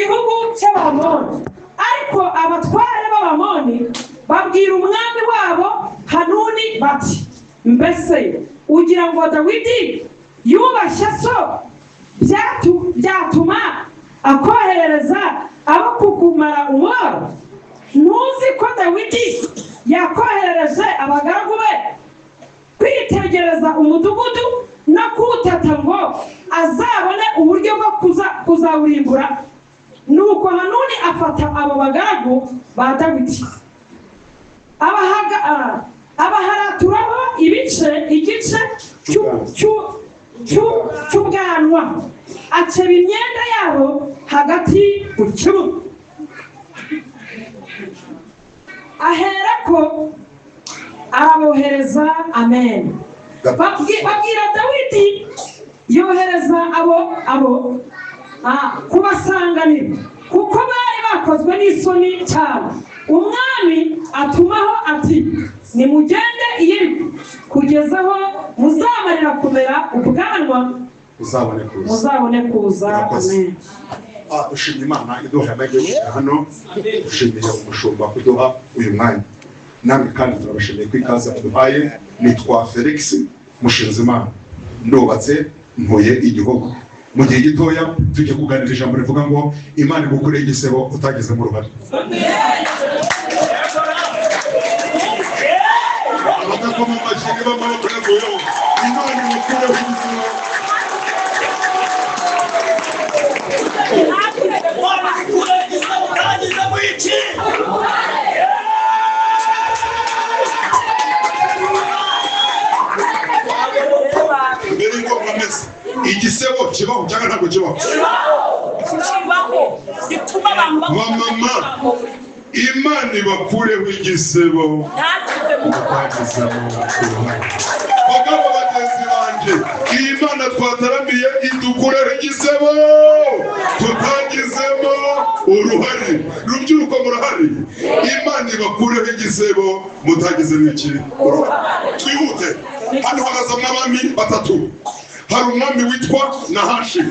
gihugu cy'Abamoni. Ariko abatware b'Abamoni babwira umwami wabo Hanuni bati: "Mbese ugira ngo Dawidi yubashye so byatuma akoherereza abo kukumara umubabaro? Ntuzi ko Dawidi yakoherereje abagaragu be kwitegereza umudugudu no kuwutata ngo azabone uburyo bwo kuzawurimbura?" Nuko Hanuni afata abo bagaragu ba Dawidi, abaharaturaho ibice, igice cy'ubwanwa, aceba imyenda yabo hagati mu kibuga. Aherako arabohereza. Amen. Babwira Dawidi, yohereza abo kubasanganira, kuko bari bakozwe n'isoni cyane. Umwami atumaho ati: "Nimugende i Yeriko kugeza aho muzamarira kumera ubwanwa, uzabone kuza." Muzabone kuza. Murakoze. Amen. Dushimye Imana iduha amahirwe yo kugera hano. Dushimiye umushumba kuduha uyu mwanya. Namwe kandi turabashimiye ko ikaze muduhaye. Nitwa Felix Mushinzimana, ndubatse, ntuye igihugu. Mu gihe gitoya tujye kuganira ijambo rivuga ngo Imana igukureho igisebo utagizemo uruhare. Abadakoma amashyi b'amaboko yavuyeho. Imana igukureho igisebo. Mbere y'uko nkomeza, igisebo kibaho cyangwa ntabwo kibaho? Kibaho, gituma abantu Bamama, Imana ibakureho igisebo ntakize mu utagizemo uruhare. Bagabo bagenzi banjye, iyi Mana twataramiye idukureho igisebo tutagizemo uruhare. Rubyiruko, murahari? Imana ibakureho igisebo mutagizemo iki? Uruhare. Twihute. Hano hakazamo abami batatu. Hari umwami witwa Nahashi,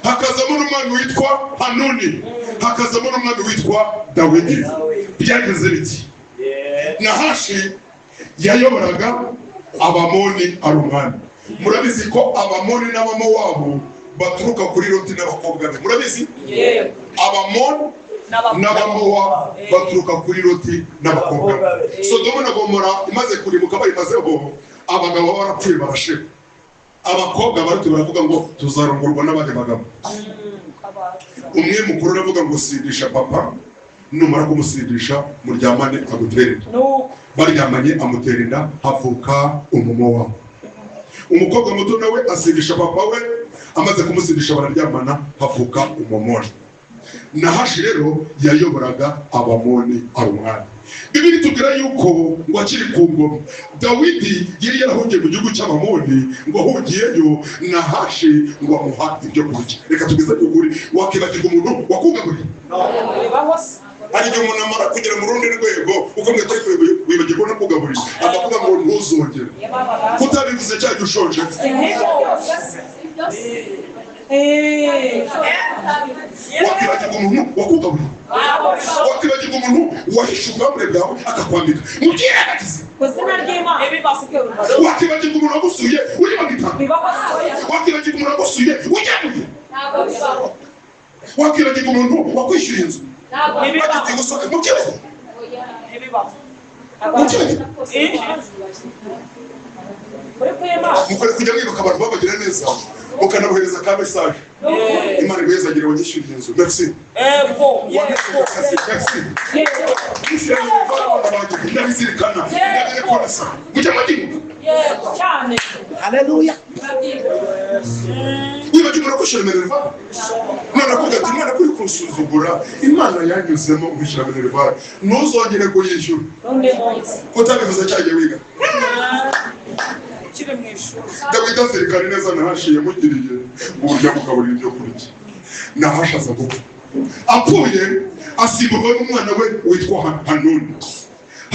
hakazamo n'umwami witwa Hanuni, hakazamo n'umwami witwa Dawidi. Byageze biti? Nahashi yayoboraga Abamoni ari umwami. Murabizi ko Abamoni n'Abamowabu baturuka kuri Loti n'abakobwa be. Murabizi? Abamoni n'Abamowabu baturuka kuri Loti n'abakobwa be. Sodomu na Gomora imaze kurimuka, bayimazeho, abagabo barapfuye barashira. Abakobwa baruti baravuga ngo tuzarongorwa n'abandi bagabo. Umwe mukuru aravuga ngo sindisha papa, numara kumusindisha muryamane, agutere inda. Nuko Baryamanye, amutera inda, havuka Umumowabu. Umukobwa muto nawe asindisha papa we, amaze kumusindisha bararyamana, havuka Umumoni. Nahashi rero yayoboraga Abamoni ari umwami. Bibiliya itubwira yuko ngo akiri ku ngoma, Dawidi yari yarahungiye mu gihugu cy'Abamoni. Ngo ahungiyeyo, Nahashi ngo amuha ibyo kurya. Reka tugeze ukuri, wakibagirwa umuntu wakugaburiye? Bibaho se? Hari igihe umuntu amara kugera mu rundi rwego, uko mwita wibagirwa no kugaburira, akavuga ngo ntuzongere, kutabivuze cya gihe ushonje. Nk'ibyo byose se? Wakibagirwa umuntu wakugaburiye? Wakibagirwa umuntu wahishe ubwambure bwawe akakwambika mubyirengagize? Ku izina ry'Imana. Wakibagirwa umuntu wagusuye uri mu bitaro? Bibaho se? Wakibagirwa umuntu wagusuye ugemuye? Wakibagirwa umuntu wakwishyuye inzu bagitiye gusohoka mubyibaze? Ntibibaho. Mubyibaze? Uri kw'Imana. Mukore kujya mwibuka abantu babagira neza, mukanabohereza ka message. Imana ibezagire, wanyishyuriye inzu, merci. Ego. Wanyishyuriye akazi, merci. Yishyura abana banjye, ndabizirikana, ndabirekonesa. Mujya mubyibuka? Yego cyane. Haleluya. Wibagiwe umuntu akwishyura minerval, none akubwira ati: "Imana kuri kunsuzugura, Imana yanyuzemo nkwishyura minerval, ntuzongere kuyishyura." N'undi munsi. Kutabivuze cyagiye wiga. Ukiri mu ishuri. Dawidi azirikana neza Nahashi yamugiriye uburyo amugaburira ibyo kurya. Nahashi aza gupfa. Apfuye, asimburwa n'umwana we witwa Hanuni.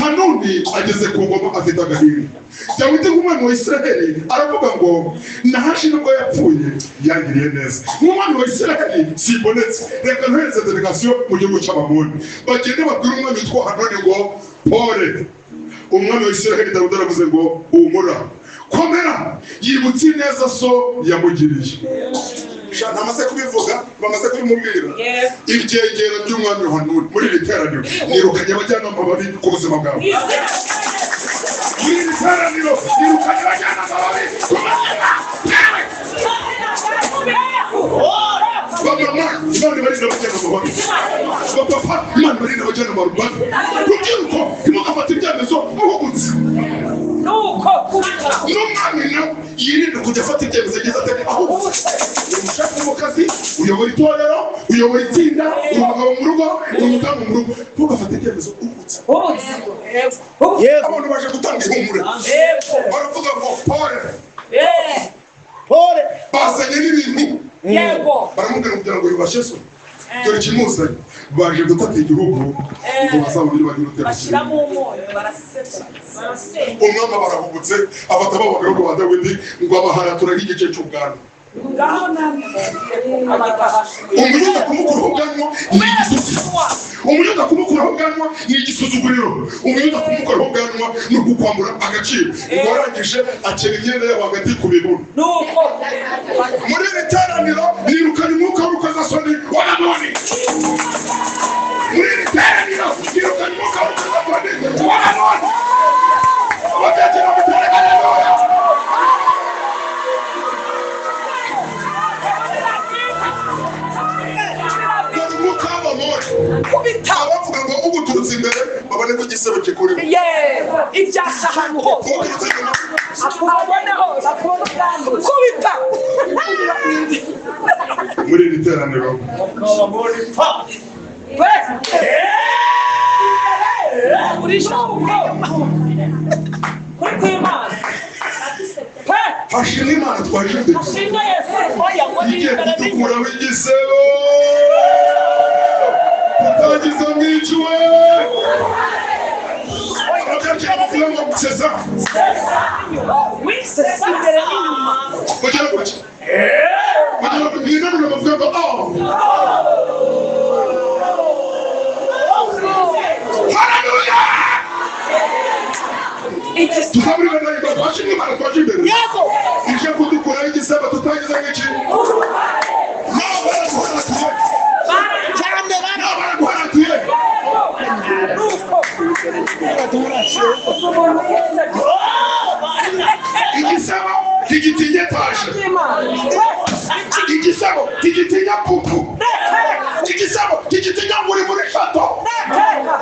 Hanuni ageze ku ngoma afite agahinda. Dawidi nk'umwami wa Isiraheli aravuga ngo Nahashi nubwo yapfuye yangiriye neza, nk'umwami wa Isiraheli simbonetse, reka ntohereze delegasiyo mu gihugu cy'Abamoni, bagende babwire umwami witwa Hanuni ngo pole. Umwami wa Isiraheli Dawidi aravuze ngo humura, komera, yibutse ineza so yamugiriye. Ntamaze kubivuga, bamaze kubimubwira. Ibyegera by'umwami Hanuni muri iri teraniro, nirukanye abajyanama babi ku buzima bwawe. Muri iri teraniro nirukanye abajyanama babi ku buzima bwawe. Bamama, Imana ibarinde abajyanama babi. Bapapa, Imana ibarinde abajyanama babi. Rubyiruko, ntimugafate ibyemezo muhubutse. N'umwami nawe yirinde kujya afata ibyemezo agize ate ahubutse. Uri mu kazi, uyobora itorero, uyobora itsinda, uri umugabo mu rugo, uri umudamu mu rugo, ntugafate ibyemezo uhubutse. Abantu baje gutanga ihumure, baravuga ngo pole, bazanye n'ibintu, baramubwira kugira ngo yubashe so, dore ikimuzanye, baje gutata igihugu ngo bazabone bagira utere. Umwami barahubutse, afata abagaragu ba Dawidi ngo abaharatura nk'igice cy'ubwanwa. Umuyuda kumukuraho ubwanwa ni igisuzuguriro, umuyuda kumukuraho ubwanwa ni igisuzuguriro, umuyuda kumukuraho ubwanwa ni ukukwambura agaciro. Ngo arangije akena imyenda yabo hagati ku bibuno. Muri iri teraniro nirukanye umwuka w'urukozasoni wa Hanuni. Muri iri teraniro nirukanye umwuka w'urukozasoni wa Hanuni. Ababyakira mutere haleluya. Dore umwuka w'Abamori, abavuga ngo uguturutse imbere babone ko igisebo kikurimo, uguturutse inyuma. Muri iri teraniro hashimwe Imana twaje imbere, igiye kudukuraho igisebo tutagize mwiciwe. Ababyakira bavuga ngo seza bagera gutya, bagera mwinanura bavuga ngo oh haleluya. Tuzaburi bana twashimwe Imana twaje imbere, ije kudukuraho igisebo tutagize mwiki. Nabo baraguharatuye, igisebo ntigitinya etaje, igisebo ntigitinya pupu, igisebo ntigitinya ngo uri muri shato,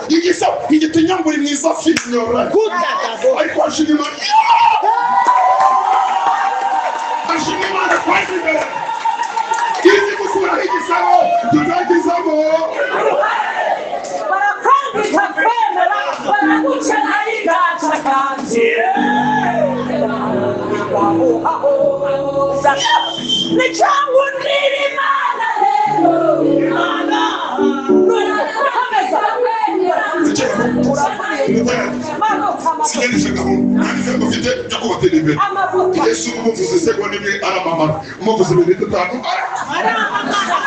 igisebo ntigitinya ngo uri mwiza finyora. Ariko hashimwe Imana, hashimwe Imana twaje imbere, izi gukuraho igisebo tutagizamo. Singanisha gahunda nta n'ifaranga ufite yo kubatera imbere. Yesu umuvuze isegonda imwe aramamara, umuvuze iminota itanu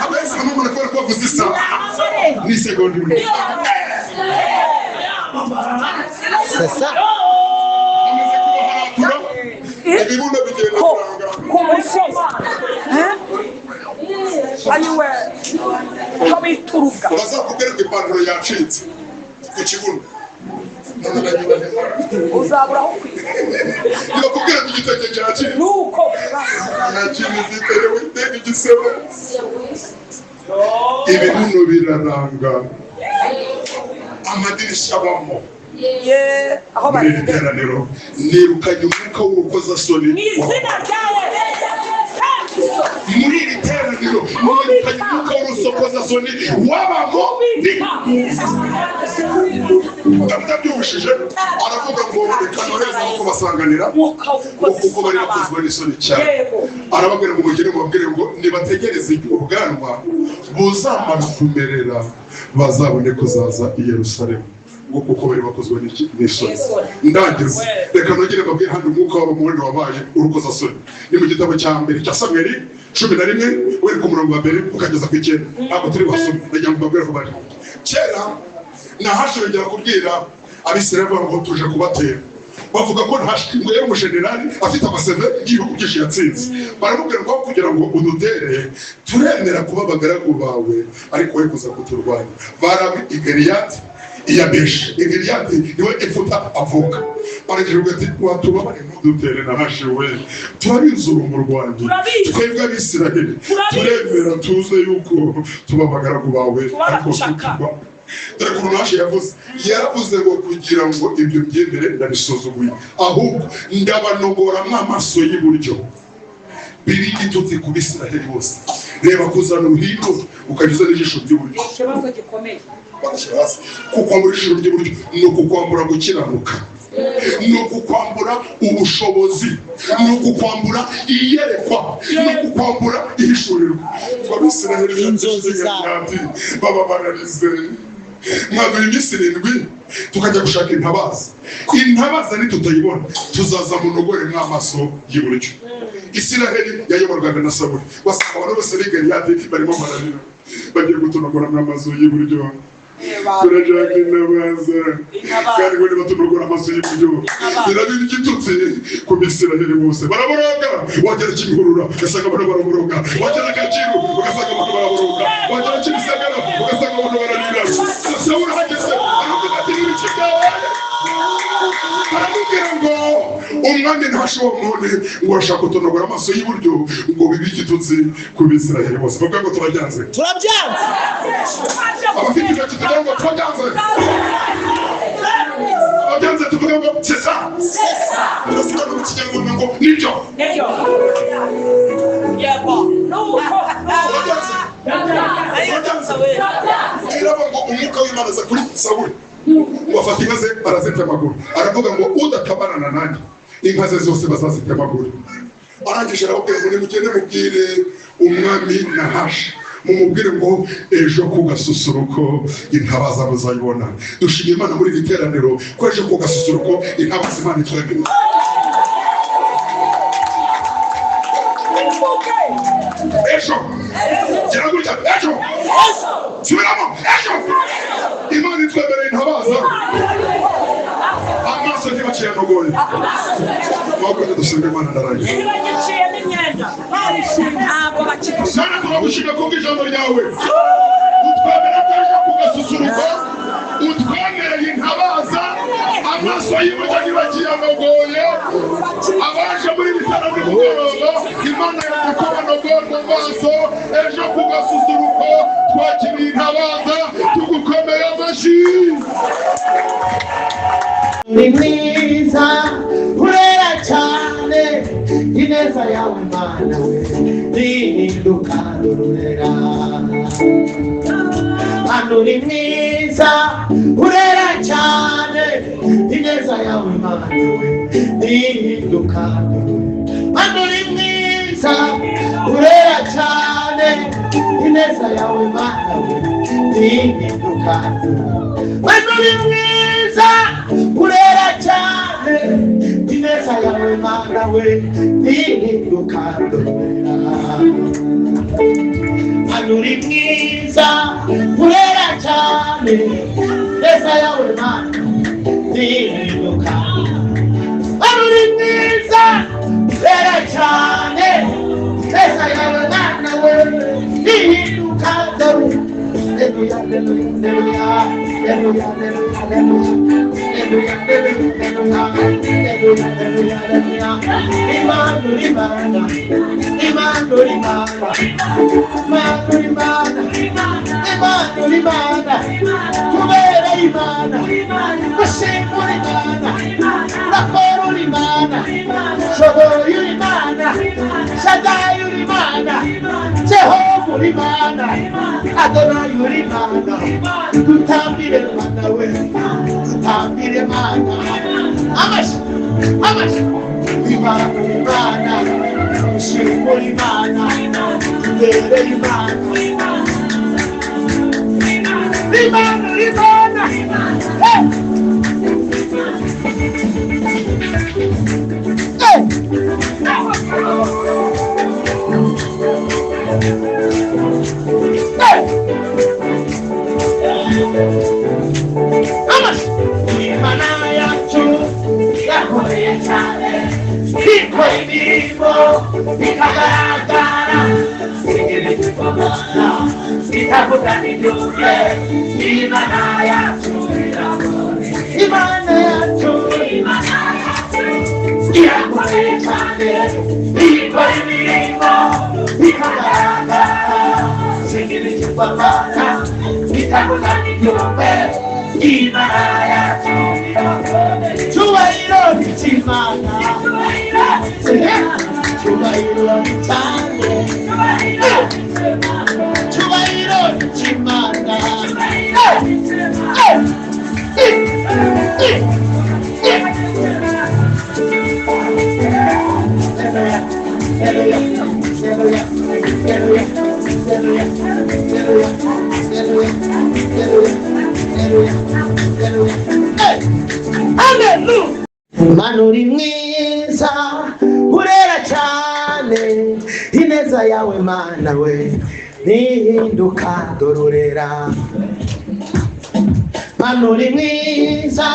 abenshi bamamara kubera ko bavuze isaha n'isegonda imwe. Amaze kubaharatura ibibuno bigenda biranga. Bazakubwira ngo ipantaro yacitse ku kibuno, ntibakubwira ngo igitenge cyacitse, nta kintu gitewe iteka igisebo. Ibibuno biraranga, amadirishya abamo. Muri iri teraniro nirukanye umwuka w'urukozasoni. Muri iri teraniro nirukanye umwuka w'urusokozasoni wabamo. Dawidi abyubushije aravuga ngo reka nohereze abo kubasanganira, ngo kuko bari bakozwe n'isoni cyane. Arababwira ngo mugende mubabwire ngo nibategereze igihe ubwanwa buzamara kumerera, bazabone kuzaza i Yerusalemu. Ngo kuko bari bakozwe n'isoni. Ndangiza, reka nongere mbabwire hano umwuka w'Abamoni wabaye urukozasoni. Ni mu gitabo cya mbere cya Samweli 11, weri ku murongo wa mbere ukageza ku 9. Ntabwo turi buhasome, ndagira ngo mbabwire ko bari kera. Nahashi yongera kubwira Abisirayeli ngo tuje kubatera. Bavuga ko Nahashi ngo yari umushenerali, afite amaseve y'ibihugu byinshi yatsinze. Baramubwira ngo kugira ngo udutere, turemera kuba abagaragu bawe, ariko we kuza kuturwanya. Barabi i Galeyadi, i Yabeshi i Galeyadi niwe Efuta avuka. Baragira ati: "Watubabare ntudutere, Nahashi we, turabizi uri umurwanyi." Turabizi. "Twebwe Abisirayeli Turabizi. turemera tuze yuko tuba abagaragu bawe, Tuba ariko abacaka. tuturwanya." Dore ukuntu Nahashi yavuze. Yaravuze ngo kugira ngo ibyo byemere ndabisuzuguye, ahubwo ndabanogora amaso y'iburyo, biri igitutsi ku Bisiraheli bose. Reba kuzana uruhindu ukajya uzana ijisho ry'iburyo. Ikibazo gikomeye. Bagashyira hasi. Kukwambura ijisho ry'iburyo ni ukukwambura gukiranuka, ni ukukwambura ubushobozi, ni ukukwambura iyerekwa, ni ukukwambura ihishurirwa. Abisiraheli Inzozi zabo. baba bararize. Mwaduha iminsi 7 tukajya gushaka intabaza. Intabaza nitutayibona, tuzaza munogore mw'amaso y'iburyo. Isiraheli yayoborwaga na Sawuli. Wasanga abantu bose b'i Galeyadi barimo bararira: "Bagiye kutunogora mw'amaso y'iburyo, turashaka intabaza." Kandi ngo nibatunogora amaso y'iburyo, biraba igitutsi ku Bisiraheli bose. Baraboroga. Wagera Kimihurura ugasanga abantu baraboroga, wagera Kacyiru ugasanga abantu baraboroga, wagera Kimisagara ugasanga abantu bararira. Sawuli ahageze aravuga ati: "N'ibiki byabaye?" Baramubwira ngo umwami ntashobora, ngo arashaka kutunogora amaso y'iburyo ngo bibe igitutsi ku Bisiraheli bose. Bavuga ngo turabyanze. Turabyanze. Abafite intoki, tuvuga ngo turabyanze. Ababyanze, tuvuga ngo c'est ça. Turavuga no mu Kinyarwanda ngo nibyo. Nibyo. Yego. Nuko. Turabyanze, turabyanze. Iraba ngo umwuka w'Imana aza kuri Sawuli, ngo afata inka ze arazitemagura. Aravuga ngo udatabarana nanjye, inka ze zose bazazitemagura. Arangije arababwira ngo nimugende mubwire umwami Nahashi, mumubwire ngo ejo ku gasusuruko intabaza muzayibona. Dushimiye Imana muri iri teraniro ko ejo ku gasusuruko intabaza Imana itwemeye. Ejo, gira gutya, ejo. Subiramo, ejo Imana itwemereye intabaza. Amaso ntibakiyanogoye. Mwakoze, dusenga Imana, ndarangije. Ntibagiciyemo imyenda. Ntabwo bakigusha. Sana, turagushimira kubw'ijambo ryawe. Utwemera ko ejo ku gasusuruko utwemereye intabaza. Amaso y'iburyo ntibakiyanogoye. Abaje muri bitaramo nimugoroba, Imana yavuze ko banogorwa amaso ejo ku gasusuruko. Twakiriye intabaza, tugukomeye amashyi. Uri mwiza, urera cyane, ineza yawe Mana we rihinduka rurera. Hano uri mwiza, urera cyane, ineza yawe Mana we rihinduka. Hano uri mwiza, urera cyane, ineza yawe Mana we rihinduka. Hano uri mwiza, urera cyane, ineza yawe Mana we rihinduka. Hano uri mwiza, urera cyane, ineza yawe Mana rihinduka. Hano uri mwiza, urera cyane, ineza yawe Mana we rihinduka. Haleluya, haleluya, haleluya, haleluya, haleluya, haleluya, haleluya, haleluya, haleluya. Imana uri Imana, Imana uri Imana, Imana uri Imana, Imana uri Imana, kubera Imana, gushimura Imana, urakora uri Imana, shoboye uri Imana, Shadayi uri Imana, Jehova uri Imana, Adonayi uri Imana, dutambire Mana we, dutambire Mana, amashyi, amashyi, Imana uri Imana, gushimura Imana, tubere Imana, Imana, Imana, Hey! Hey! Hey! Amashi! Imana yacu yakoreye cyane ikora imirimo ikagaragara igira igikomana itavuga n'ibyuye. Imana yacu irakomeye, Imana yacu, Imana yacu irakomeye cyane, ikora imirimo ikagaragara igira igikomana itavuga n'ibyuye. Imana yacu irakomeye. Cyubahiro ni cy'Imana, cyubahiro ni cyane, cyubahiro ni cy'Imana. Hallelujah! Mana uri mwiza, urera cyane, ineza yawe Mana we ntihinduka, dororera. Mana uri mwiza,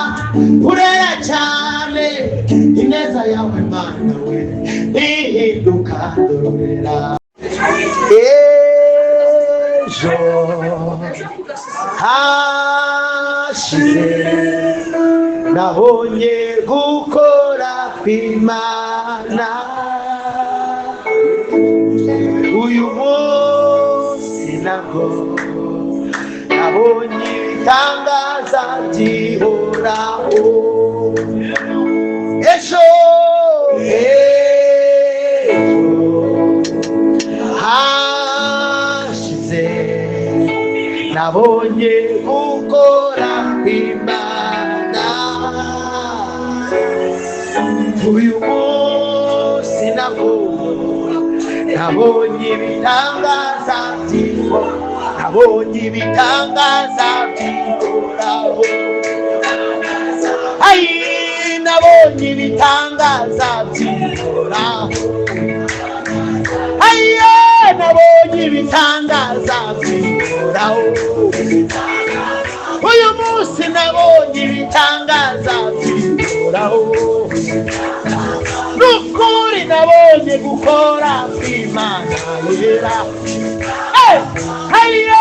urera cyane, ineza yawe Mana we ntihinduka, dororera. Ejo hashize nabonye gukora kw'Imana, uyu munsi nabwo nabonye ibitangaza by'ihoraho. Ejo, ejo hashize nabonye gukora kw'Imana, uyu munsi nabwo nabonye ibitangaza by'iho, nabonye ibitangaza by'ihoraho. Ayi, nabonye ibitangaza by'ihoraho. Ayiye, nabonye ibitangaza by'ihoraho. Uyu munsi nabonye ibitangaza by'ihoraho. Nukuri nabonye gukora kw'Imana yera. Hey! Ayiye,